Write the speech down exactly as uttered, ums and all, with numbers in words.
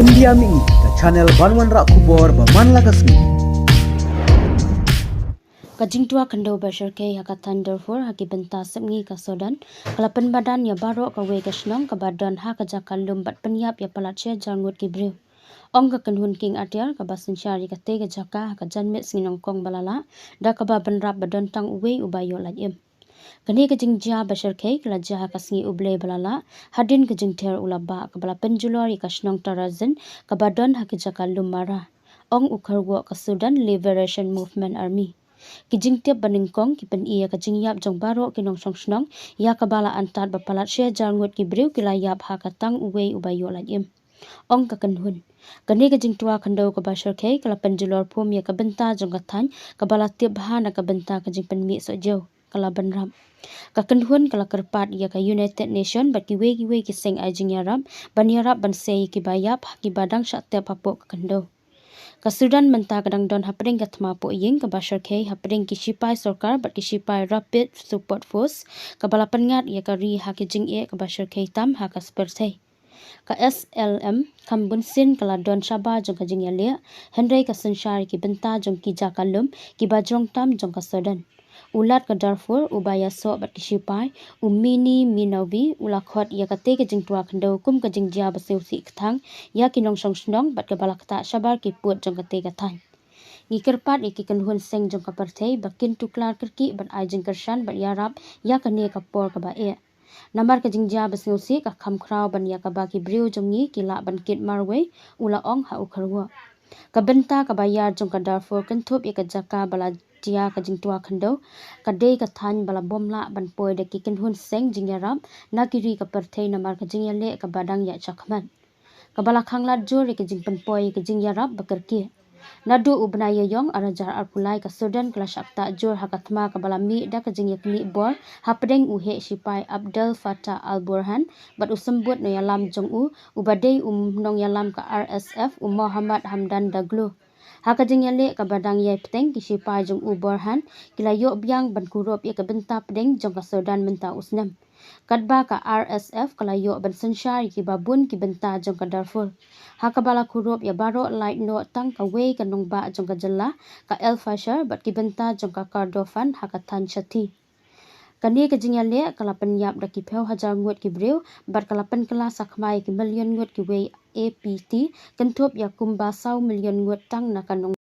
India Mini, ka channel ban wanrah khubor ba man la ka sngi. Ka jingtwa khyndew ba shyrkhei ha ka thaiñ Darfur ha ki bynta sepngi ka Sudan ka la pynmadan ïa baroh kawei ka shnong kaba don ha ka jaka lum bad pynïap ïa palat shi hajar ngut ki briew. Ong ka kynhun King Atiar kaba synshar ïa katei ka jaka ha ka janmiet sngi Nyngkong ba la lah, da kaba bynrap ba don tang uwei uba ïoh lait im. Kane ka jingjia ba shyrkhei ka la jia ha ka sngi U Blei ba la lah, hadien ka jingther u la bah kaba la pynjulor ïa ka shnong Tarazin kaba don ha ka jaka lum Mara, ong u kyrwoh ka Sudan Liberation Movement Army. Ki jingtip ba nyngkong ki pyni ïa ka jingïap jong baroh ki nongshong shnong ïa kaba la antad ba palat shi hajar ngut ki briew ki la ïap ha ka tang uwei uba ïoh lait im. Ong ka kynhun, kane ka jingtwa khyndew kaba shyrkhei ka la pynjulor pum ïa ka bynta jong ka thaiñ kaba la tip bha na ka bynta ka jingpynmih sohjew, ka la bynrap. Ka kynhun ka la kyrpad ïa ka United Nation bad kiwei kiwei ki seng ai jingïarap ban ïarap ban sei ïa kiba ïap ha kiba dang shah tep hapoh ka khyndew. Ka Sudan mynta ka dang don hapdeng ka thma pohïing kaba shyrkhei hapdeng ki shipai sorkar bad ki shipai Rapid Support Force, kaba la pynngat ïa ka ri ha ka jingeh kaba shyrkhei tam ha ka pyrthei. Ka S L M kam bunsien ka la don shabar jong ka jingïaleh, hynrei ka synshar ïa ki bynta jong ki jaka lum kiba jrong tam jong ka Sudan. U Lat ka Darfur uba ïasoh bad ki shipai, u Mini Minawi, u la khot ïa katei ka jingtwa khyndew kum ka jingjia ba sngewsih kthang ïa ki nongshong shnong bad kaba la ktah shabar ki pud jong katei ka thaiñ. Ngi kyrpad ïa ki kynhun seng jong ka pyrthei ba kin tuklar kyrkieh ban ai jingkyrshan bad ïarap ïa kane ka por kaba eh. Namar ka jingjia ba sngewsih ka kham khraw ban ïa kaba ki briew jong ngi ki lah ban kit marwei, u la ong ha u kyrwoh. Ka bynta kaba ïar jong ka Darfur kynthup ïa ka jaka ba la jia ka jingtwa khyndew, ka dei ka thaiñ ba la bym lah ban poi da ki kynhun seng jingïarap na ki ri ka pyrthei namar ka jingïaleh kaba dang ïaid shakhmat, kaba la khanglad jur ïa ka jingpynpoi ïa ka jingïarap ba kyrkieh. Naduh u bnai Ïaïong arhajar arphew lai ka Sudan ka la shah ktah jur ha ka thma kaba la mih da ka jingïaknieh bor hapdeng u heh shipai Abdel Fattah al-Burhan bad u symbud nongïalam jong u, uba dei u nongïalam ka R S F, u Mohammad Hamdan Daglo. Ha ka jingïaleh kaba dang ïai bteng, ki shipai jong u Burhan ki la ïoh biang ban kurup ïa ka bynta pdeng jong ka Sudan mynta u snem. Katba ka R S F ka la ïoh ban synshar ïa kiba bun ki bynta jong ka Darfur. Ha kaba la kurup ïa baroh lait noh tang kawei ka nongbah jong ka jylla, ka El Fasher, bad ki bynta jong ka Kordofan ha ka thaiñ Shati. Kane ka jingïaleh ka la pynïap da ki phew hajar ngut ki briew bad ka la pynkylla sakma ïa ki million ngut kiwei, A P T kynthup ïa kumba saw million ngut tang na ka nong